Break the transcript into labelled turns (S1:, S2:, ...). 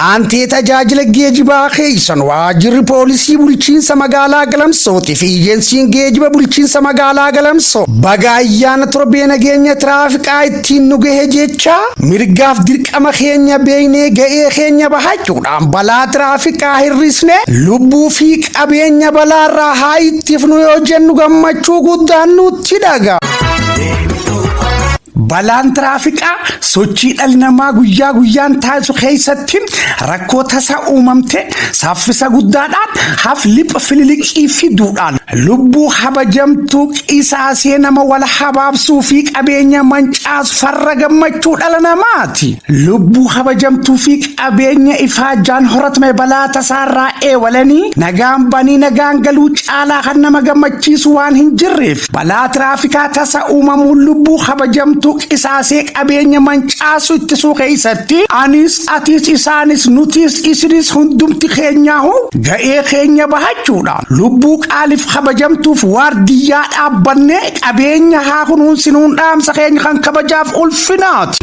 S1: Aantee tajaajila geejibaa keessan waajjirri poolisii bulchiinsa magaalaa Galamsootii fi ejensiin geejiba bulchiinsa magaalaa Galamsoo baga ayyaana torbee nageenya tiraafikaa ittiin nu gahe jecha mirgaaf dirqama keenya beeknee ga'ee keenya bahachuudhaan balaa tiraafikaa hir'isne lubbuu fi qabeenya balaarraa haa ittifnu yoo jennu gammachuu guddaan nutti dhaga. Balaan tiraafikaa sochii dhalli namaa guyyaa guyyaan taasisu keessatti rakkoo tasa uumamte saffisa guddaadhaan haf lipha fililiqii fiduudhaan lubbuu habajamtuu qisaasee nama wal habaabsuu fi qabeenya mancaasu farra gammachuu dhala namaati. Lubbuu habajamtuu fi qabeenya ifaajjaan horatame balaa tasaarraa eewalanii nagaan banii nagaan galuu caalaa kan nama gammachiisu waan hin jirreef balaa tiraafikaa tasa uumamuun lubbuu habajamtuu qisaasee qabeenya mancaasu ittisuu keessatti anis atis isaanis nutis isinis hundumti keenyaahu ga'ee keenya bahachuudhaan lubbuu qaaliif kabajamtuuf waardiyyaa dhaabbannee qabeenya haa kunuunsinuun dhaamsa keenya kan kabajaaf ulfinaati.